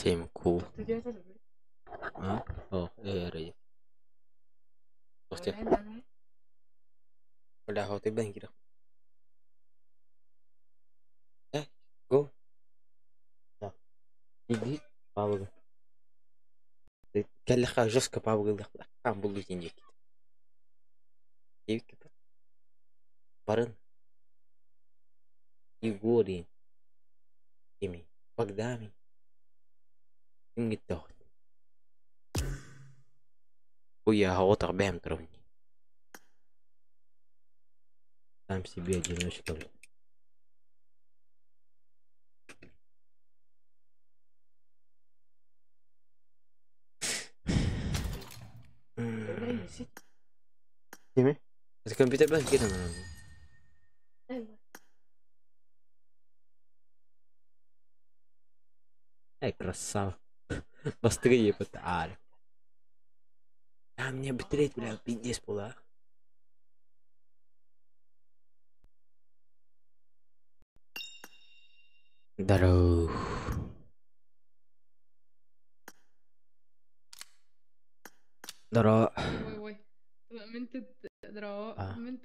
Same cool. А? О, эрэ. Hostia. Бля, вот и бенгер. Э, go. Да. Иди, пабыгы. Кэллэххэ жестко пабыгылыахпыт. Аан буллу диэн диэккит. Диэбиккит. Барын. Егорий. Кими? Богдами. Ким гиттэ Хуя, отах бэм турабын. Сам себе одиночка, блин. Кими? Это компьютер блин, кидан. Эй, красава. Быстрее ПТА. А мне быстрее, бля, пиздец была. Здорово. Здорово. Ой, ой. Min Ah. Min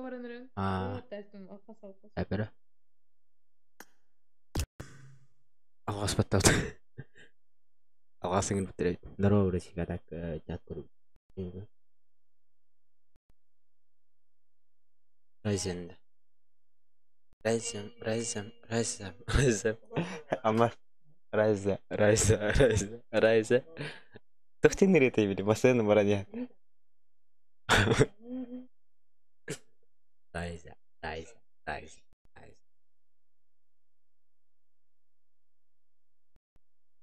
баран Ah. Espera. Алҕас баттаабыт. Алҕас ыҥырбыттар эбит. Здорово, братишка, так чат көрүм. Райзен. Райзен, Райзен, Райзен, Райзен. Ама Райза, Райза, Райза, Райза. Туох диэн били массыына баран иһэн. Райза, Райза, Райза, Райза.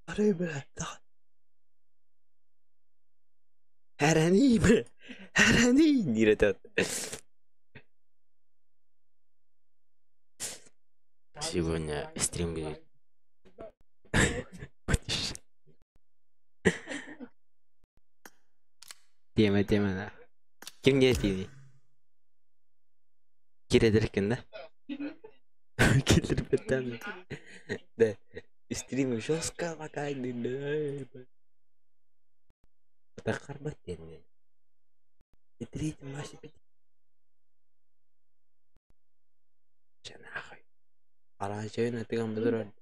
Арай бля, Хәрәни, бля. Хәрәни диир этэ. Сегодня стрим будет. Тема, тема, да. Ким диэтиний? Кирэдэркин да? Киллэрбэттэн. Да. Стрим жестко лагает. Тахарбат диэн. Третий Маша пяти. Чэ нахуй. Араачайын атыган бұдырар.